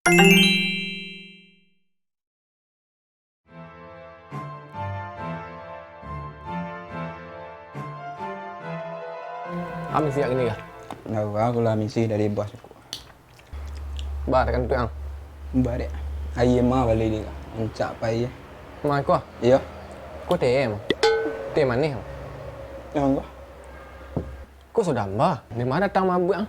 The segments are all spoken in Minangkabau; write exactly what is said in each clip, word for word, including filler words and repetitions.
Kami siap gini kah? Ndak, aku lah misi dari bos aku. Ba, tekan tu ang. Ba dek. Aia mah baleh di rancak pai. Mah ko? Iyo. Ko teh em. Teh manih. Yang ko? Ko sudah ba. Di mana datang mabuk ang?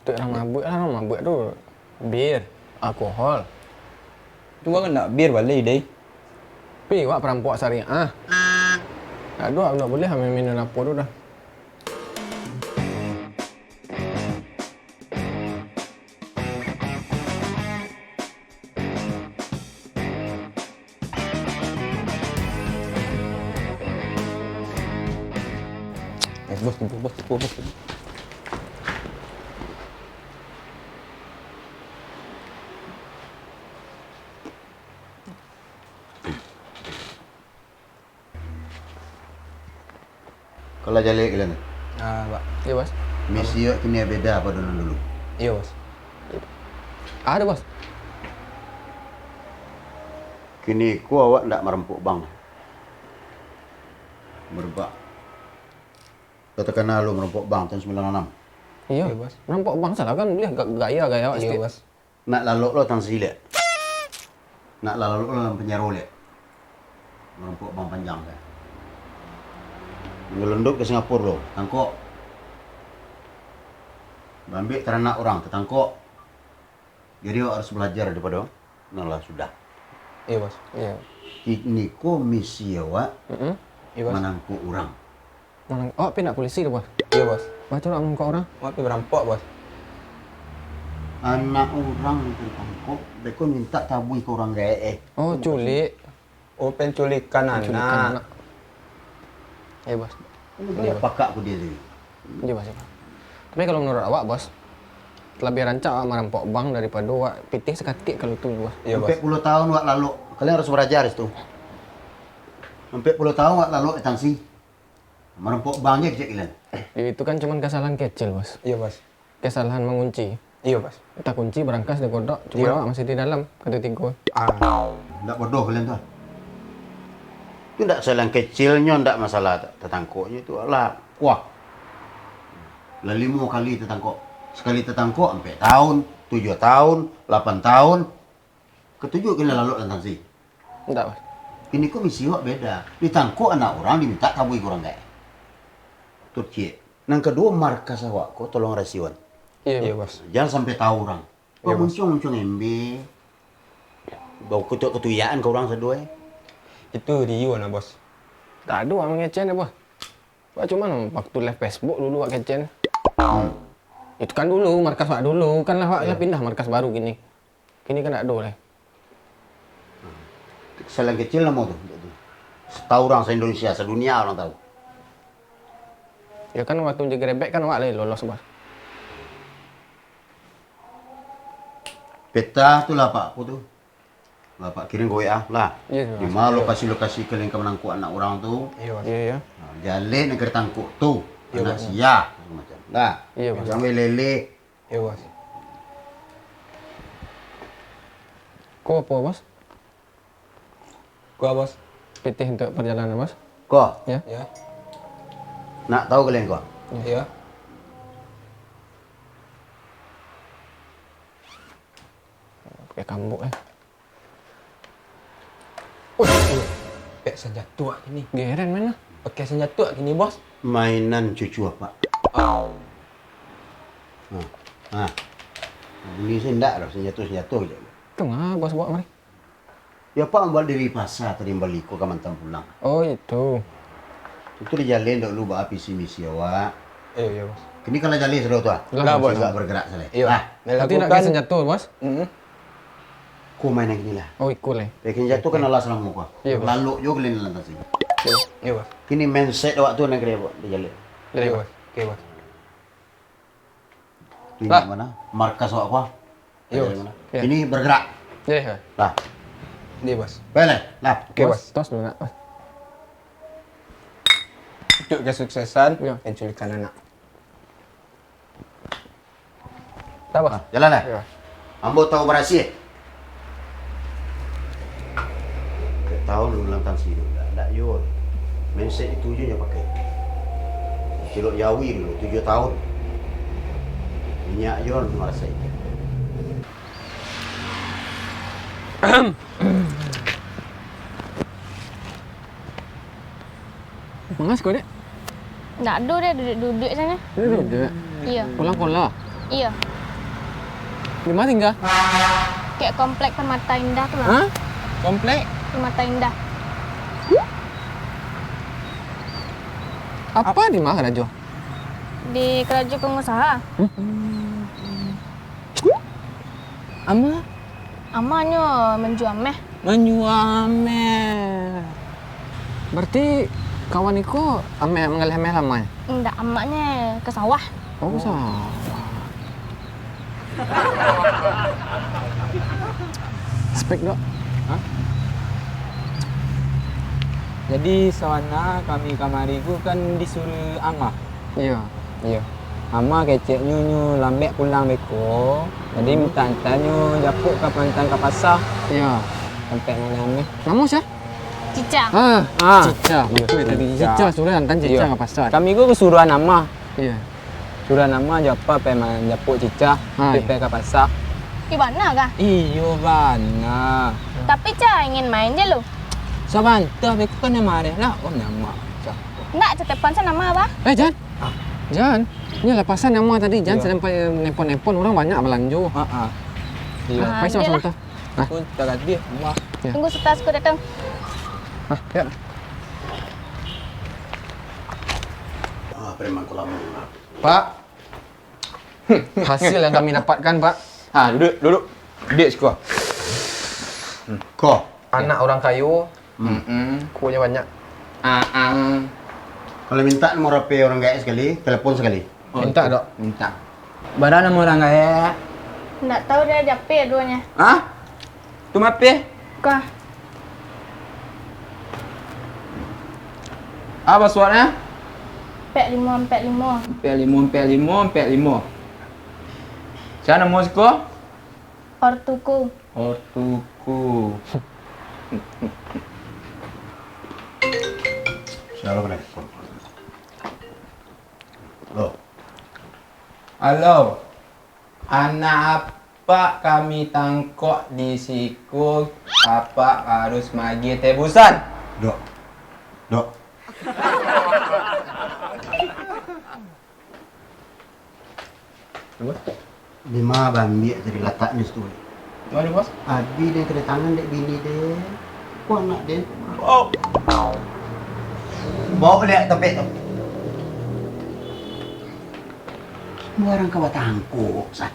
Tu urang mabuk lah, urang mabuk tu bir, alkohol. Tu kan nak bir baleh deh. Pi, wak perampok syariah. Tak ado, ndak buliah main-main apo tu dah. Eh, bos, bos, bos, bos, bos. Kalau jaleh kalian tu? Ah, Pak. Iyo, Bos. Misi awak kini beda pado nan dulu. Iyo, Bos. Ado, Bos. Kini ko awak ndak marampok bank. Merebak. Lah takana lo marampok bank tahun sambilan anam. Iyo. Iyo, Bos. Marampok bank salah kan, buliah ga-, gaya-gaya awak. Iyo, Bos. Nak lalok lo tang siliak. Nak lalok lo dalam penjaro liak. Marampok bank panjang kan. Nyelundup ka Singapura lo, tangkok. Maambiak taranak urang, tatangkok. Jadi awak harus balajar daripado nan lah sudah. Iyo, Bos. Iyo. Kini ko misi awak Mm-mm. Iyo, Bos. Manangkok urang. Manang-, awak pi ndak polisi tu, Bos? Iyo, Bos. Baa tu nak manangkok urang? Awak pi marampok, Bos. Anak urang tatangkok, beko mintak tabuih ka urang gaek, eh. Oh, culik. Oh, penculikan anak. Penculikan anak. Iyo, Bos. Iyo, Bos. Pakak ko dia tu. Iyo, Bos. Tapi kalau menurut awak, Bos, labiah rancak awak marampok bank daripado awak pitih sakatik kalau tu, Bos. Iyo, Bos. Ampek puluah tahun awak lalok. Kalian harus baraja di situ. Ampek puluah tahun awak lalok di tangsi. Marampok bank je kecek kalian. Itu kan cuman kesalahan kecil, Bos. Iyo, Bos. Kesalahan mangunci. Iyo, Bos. Takunci, barangkas, digodok, cuma Iyo. Awak masih di dalam, kato tigo. Ah, ndak bodoh kalian tu. Tu ndak kesalahan kecilnyo, ndak masalah ta-, tatangkoknyo tu lah. Wah. Lah limo kali tatangkok. Sakali tatangkok, ampek tahun, tujuah tahun, lapan tahun. Katuju kalian lalok dalam tangsi. Ndak, Bos. Kini ko misi awak beda. Ditangkok anak urang, dimintak tabuih ka urang gaek. Tu ciek. Nan kaduo, markas awak ko tolong rasioan. Iyo, Iyo, Bos. Bos. Jan sampai tahu urang. Iyo, Bos. Bamuncuang-muncuang embe. Bau kutuk-kutuyaan ka urang sado, eh. Itu Rio nah, Bos. Tak ado awak mangecek, Bos. Awak cuman waktu live Facebook dulu awak kecek. Hmm. Itu kan dulu, markas awak dulu. Kan lah awak Iyo. Lah pindah markas baru kini. Kini kan ndak ado lai. Kesalahan kecil namo tu, tu. Satahu urang se-Indonesia, sadunia urang tahu. Yo kan waktu digerebek kan awak lai lolos, Bos. Peta tu lah, Pak, apo tu? Lah, Pak, kirim ka W A lah. Iyo, Bos. Di ma Iyo. Lokasi-lokasi kalian ka manangkok anak urang tu? Iyo, Bos. Iyo, iyo. Nah, jaleh nan ka ditangkok tu, Iyo, anak Bos. Sia, macam. Lah. Iyo, Bos. Jan lele. Iyo, Bos. Ko apo, Bos? Ko, Bos. Pitih untuak parjalanan, Bos. Ko? Yo. Yo. Nak tahu kalian ko? Yo. Pakai kambuk, eh. Wih, pakai sanjato kini. Geren main lah. Pakai sanjato kini, Bos. Mainan cucu apak. Au. Nah, nah. Buli se ndak doh, sanjato-sanjato je. Tu mah Bos bawa mari. Yo, apak mambali dari pasa tadi, mambali ko ka Batam pulang. Oh, itu. Itu di jaleh dulu baa visi misi awak. Iyo, iyo, Bos. Kini kan lah jaleh sudah tu, ah. Lah, Bos. Agak bergerak salah. Iyo. Lah. Nanti nak pakai sanjato, Bos? Mm-mm. Ko main nan kini lah. Oh, iko lai. Pakai sanjato kan alas lamo ko. Iyo, Bos. Lalok juo kalian dalam tangsi. Iyo, iyo, Bos. Kini mindset awak tu nan kini, Bos, di jaleh. Iyo, Bos. Oke, Bos. Ini lah. Mana? Markas awak ko. Iyo, Bos. Mana? Iyo. Ini bergerak. Iyo, iyo. Lah. Ini, Bos. Boleh? Lah. Oke, Bos. Tos dulu, nak. Untuk kesuksesan Iyo. Penculikan anak. Dah, Bos. Ah, jalan, eh? Iyo. Ambo tahu barasiah. Tahu lu ulang tahun sini, ndak, ndak yo. Mindset itu je nyo pakai. Cilok jawi dulu, tujuah tahun. Minyak jo marasai. Mangas kau, Dek? Ndak ado, Dek, duduak-duduak sajo. Duduak-duduak? Iyo. Pulang sekolah? Iyo. Di ma tingga? Dek komplek Permata Indah tu lah. Hah? Komplek? Permata Indah. Apa di ma karajo? Di karajo pengusaha. Hmm? Ama? Ama nyo manjua ameh. Manjua ameh. Berarti kawan iko ameh manggaleh ameh lamo, eh? Indak, amaknyo ka sawah. Oh, ka sawah. Spek, Dok. Hah? Jadi, sawana kami kamari ko kan disuruah ama. Iyo, iyo. Ama keceknyo nyo lambek pulang beko, jadi mintak antanyo japuik ka pantan ka pasa. Iyo. Tampek manggaleh ameh. Namo sia? Cica. Ah, Ah, Cica. Iyo, Batua tadi. Cica. Cica, suruah antan Cica Iyo. ka pasa. Kami ko suruahan ama. Iyo. Suruahan ama jo apa pai manjapuik Cica, Ah, pai, iyo. pai ka pasa. Iyo bana kah? Iyo bana. Tapi Ca ingin main je lu. Sabanta beko kan mareh lah, oh nama Ca. Ndak, Ca telepon sajo ama, Bah. Eh, jan. Ah. Jan. Ni lah pasan ama tadi, jan Iyo. sadang pai nelpon-nelpon, urang banyak balanjo. Ha ah. Iyo. Ah, Pai iyo lah. sabanta. Nah. Aku tagadi, Bah. Iyo. Tunggu sebentar, aku datang. Ah, yo. Ah, preman Kuala Lumpur. Pak, hasil yang kami dapatkan, Pak. Ha, duduk, duduk. Duduk siko. Ko. Anak urang kayo, Mm-mm. kuonyo banyak. Ah, ah. Kalau mintak nomor H P urang gaek sakali, telepon sakali. Oh, Mintak, itu. Dok. Mintak. Bara nomor urang gaek? Ndak tahu, dah di H P duonyo. Hah? Tu mah P? Kah. Apa suratnyo? Ampek limo ampek limo. Ampek limo ampek limo ampek limo. Sia namo siko? Ortuku. Ortuku. Sia lo, Nek? Lo. Halo. Anak apak kami tangkok di siko, apak harus magiah tebusan. Dok. Dok. Apa? Di ma baambiak tadi lataknyo situ? Mano, Bos? Adi den kedatangan dek bini den. Ko anak den. Oh. Bawa liak tampek tu. Sembarang ka batangkok, sa.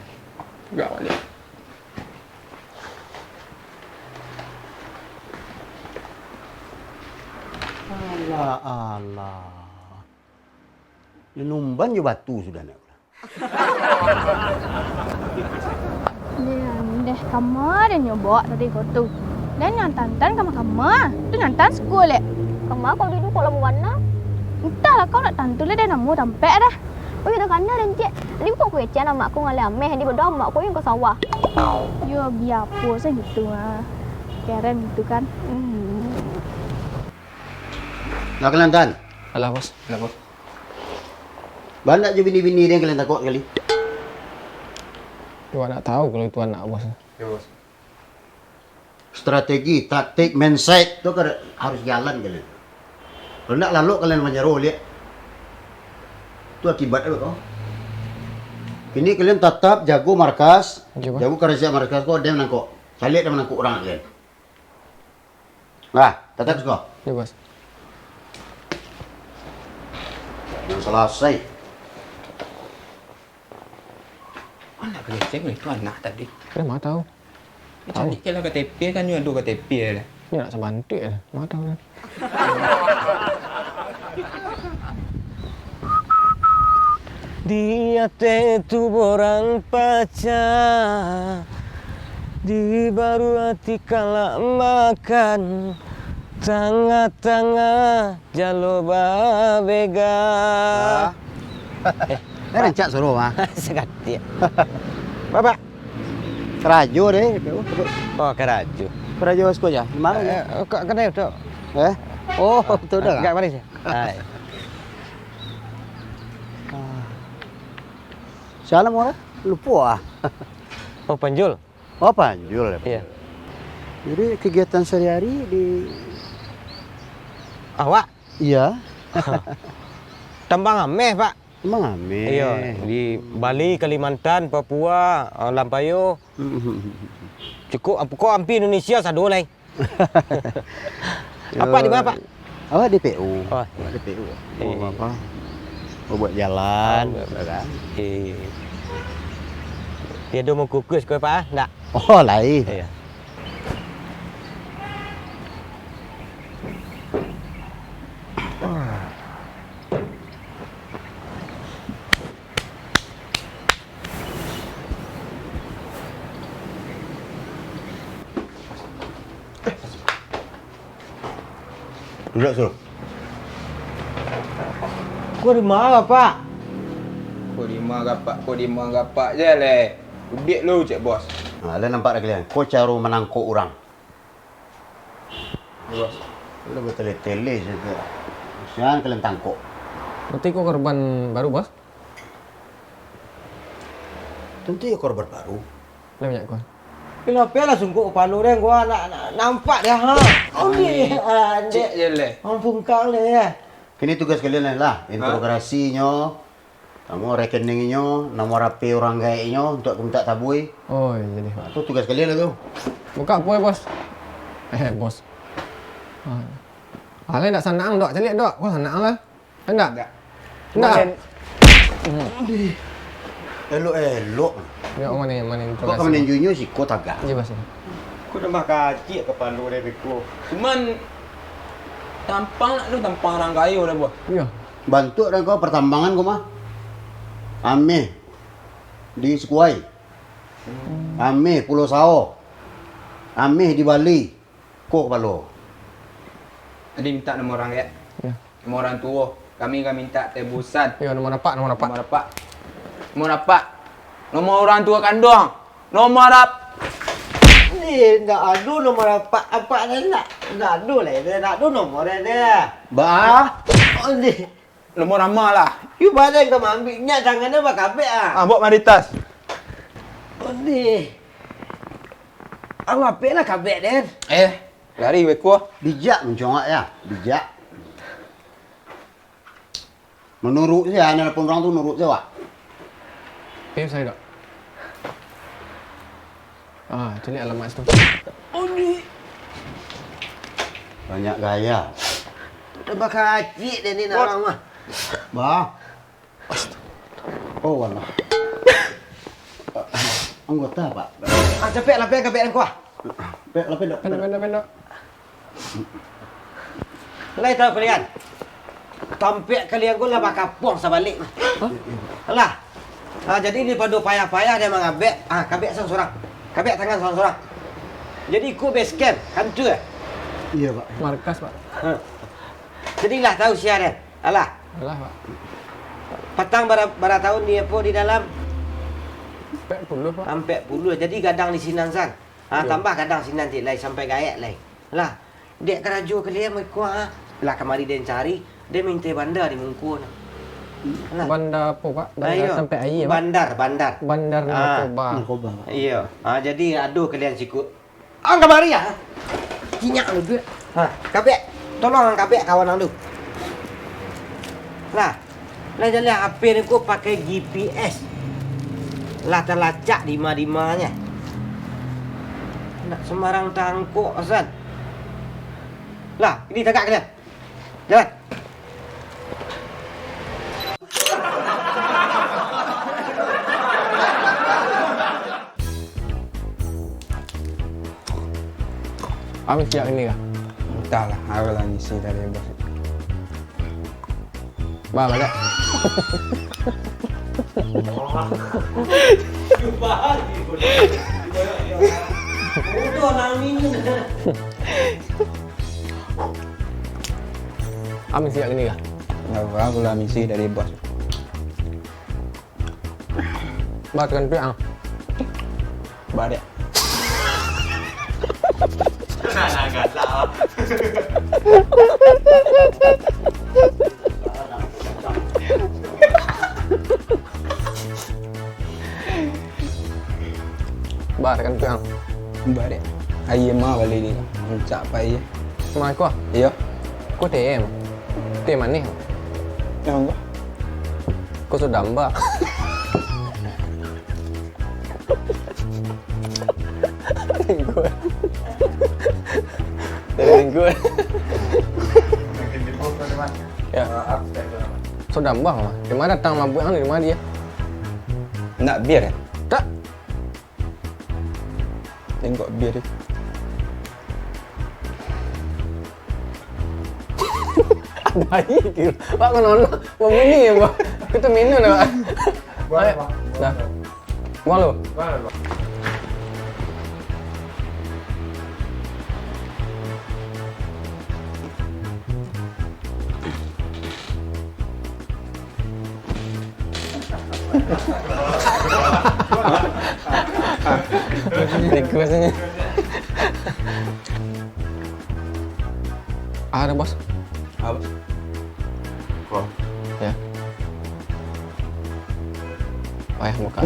Gawat, yo. Alah, alah. Yo numban jo batu sudah nak. Deh, deh, kama den nyo bawak tadi ko tu. Den nyo antan-antan kama-kama. Tu nyo antan siko lek. Kama kau duduak kok lamo bana? Antahlah, kau ndak tantu lah deh namo tampek dah. Oh, iyo, takana den, Cek. Tadi bukan ku kecek amak ku ngaleh ameh, di bado amak ku yang ka sawah. Yo, bia apo sajo gitu, ah. Keren gitu kan. Hmm. Lah, kalian tan? Alah, Bos. Alah, Bos. Banyak jo bini-bini den kalian tangkok sakali. Tuan ndak tahu kalau itu anak, Bos. Yo, Bos. Strategi, taktik, mindset tu kan harus jalan kalian. Kalau ndak, lalok kalian manjaro liak. Tu akibat apa kau? Kini kalian tatap jago markas, Oke, Bos. jago karasian markas ko, den nangkok. Caliak den manangkok urang kalian. Lah, tatap siko. Yo, Bos. Nan salasai. Anak kecil itu anak tadi. Eh, ma tahu. Tahu. Cari ke lah K T P kan, nyo ado K T P lah. Nyo nak sabantik lah. Ma tahu kan. Di ateh tuboran paca, di baru ati kalak makan, tangah-tangah jalo babega. Wah. Eh, dah rancak suruh, ah. Sakatiak. Bapak. Karajo deh, D P U. Oh, karajo. Karajo siko ja. Di mano? Eh, ka-, kadai tu. Eh? Oh, tu dah. Agak manis ya? Hai. Ah. Salam orang? Lupa ah. Oh, Panjul. Oh, Panjul ya. Iya. Jadi kegiatan sehari-hari di Awak? Iya. Tambang ameh, Pak. Tambang ameh. Iya, di Bali, Kalimantan, Papua, eh, Lampayo. Cukup, pokok hampir Indonesia sado lai. Apak di ma, Pak? Awak D P U. Oh. Awak D P U. Iya. Buat apa? Buat jalan, oh, ya kan? Iya. Tiado mangkukus ko, Pak, ah? Ndak? Oh, lai. Iya. Duduak, Sul. Ko di ma, Pak? Ko di ma, Pak? Ko di ma, Pak? Jan lai. Udiak lo, cek bos. Nah, lah nampak dah kalian. Ko caro manangkok urang. Iyo, bos. Lah batele-tele sajo. Sian kalian tangkok. Berarti ko korban baru, Bos? Tantu iyo korban baru. Lah banyak ko. Kanapo lah sungkuik kapalo den, ko nak, nak nampak deh, ha. Oke, ah, cek je leh. Ampun kang deh, ya. Kini tugas kalian lah, ha? Interogasi nyo, nomor rekening nyo, nomor H P urang gaek nyo, untuak ka mintak tabui. Oh, iyo deh, Pak. Tu tugas kalian lah tu. Buka apo, Bos? Eh, Bos. Ah. Alah, ndak sanang, Dok. Caliak, Dok. Wah, sanang lah. Indak? Indak. Indak. Main. Dih. Elok-elok. Ya, mano, mano. Kok ka manunjuik-nunjuik siko tagak? Iyo, Bos. Ko tambah kaciak kapalo dek beko. Cuman, tampang nak tu tampang urang kayo dah, Bos. Iyo. Bantuak dek ko partambangan ko mah. Ameh di Sikuai. Hmm. Ameh Pulau Sao. Ameh di Bali. Ko kapalo. Adi mintak nomor urang gaek. Yo. Nomor urang tuo. Kami ka mintak tebusan. Yo, nomor apak, nomor apak. Nomor apak. Nomor apak. Nomor urang tuo kanduang. Nomor ap-, Ni, ndak ado nomor apak, apak ni ndak, ndak ado lah, ndak ado nomor dia. Bah. Oh, ni. Nomor ama lah. Yu, badan ka maambiak, nyak tangannyo bakabek ah. Ah, bok mari tas. Ondeh. Ang apek lah kabek den. Eh, lari beko. Bijak mancongak ya, bijak. Manurut se, anak pun urang tu nurut se, wak. Pim saya dok. Ah, caliak alamat situ. Ondeh. Banyak gaya. Tambah kacik deh ni nak urang mah. Bah. Oh, walah. Anggota, Pak. Ah, capek lah, pek, capek, kuah. Pek lah, pek, dok. Pendok, pendok, pendok. Lai tahu kalian? Tampek kalian ko lah bakapuang sabalik. Hah? Alah. Ah, jadi daripado payah-payah den mangabek, ah, kabek surang-surang. Kabek tangan surang-surang. Jadi iko base camp, kantua. Iyo, Pak. Markas, Pak. Ha. Jadi lah tahu sia den. Alah. Alah, Pak. Patang bara, bara tahun di apo di dalam? Ampek puluah, Pak. Ampek puluah. Jadi gadang di sinan san. Ha, iyo. Tambah gadang sinan ti lai sampai gaek lai. Lah, dek karajo kalian mah iko, ha. Lah kamari den cari, den mintai banda di muko nah. Lah. Banda apo, Pak? Banda tampek aia, Pak? Bandar, bandar. Bandar narkoba. Narkoba, Pak. Iyo. Ha, jadi ado kalian siko. Ang kamari ah. Jinyak lu duit. Ha, kabek. Tolong ang kabek kawan ang tu. Lah. Lah jaleh H P ni ko pakai G P S. Lah talacak dima-dimanyo. Ndak sembarang tangkok, Hasan. Lah, ini tagak kalian. Jalan. Abih siap ini kah? Entahlah, aku lah ngisi dari bos. Bah, balik. Udah, nang minum. Amin siap gini kah? Nggak apa, aku lah misi dari bos. Bah, tekan duit, ah. Barek. Nah, nah, galak. Bar kan tu yang. Bar ya. Aia mah bali ni. Rancak pai. Mah ko? Iyo. Ko T M. Teh manih. Yang ko? Ko sudah mbak. Lingkuan. Dari lingkuan. Ya. Sudah mbak mah. Di mana datang mabuk ang, di mana dia? Nak bir ya? Tak. Tengok bir. Baik, Pak, kono babunyi ya, Pak. Kita minum dah, Pak. Boleh, Pak. Dah. Buang lu. Boleh, Pak. Request ni. Ada, Bos. Apa? Ko. Ya. Payah buka.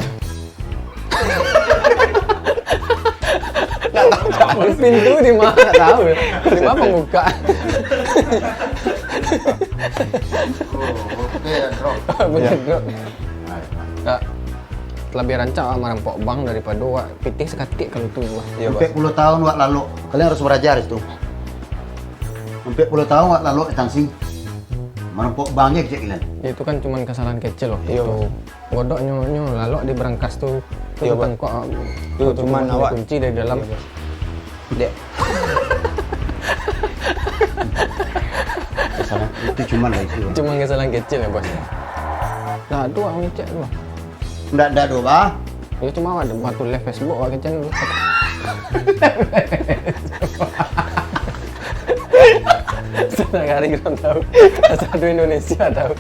Nggak tahu cara. Pintu di mana? Nggak tahu ya. Di mana pembuka? Oh, oke, ya, drop. Bukan, ya. Drop. Nah, nah. Nah, lebih rancak awak marampok bank daripado awak pitih sakatik kalau tu, Bos. Iya, Bos. Ampek puluah tahun awak lalok. Kalian harus belajar itu. Ampek puluah tahun awak lalok di Tangsing. Marampok bank je kecil-kecilan. Itu kan cuman kesalahan kecil waktu itu. Iya, Bos. Godoknyo, nyo lalok di berangkas tu. Tu. Iya, Bos. Tangkok, itu tu cuman awak kunci dari dalam. Iya, Bos. Dek. Kesalahan, itu cuman lah itu, Bos. Cuman kesalahan kecil ya, Bos. Nah, tu awak ngecek tu, Bos. Ndak, ndak ado, bah. Ya, cuma awak ado waktu live Facebook, awak kecek dulu. Setengah hari kurang tahu. Satu Indonesia tahu.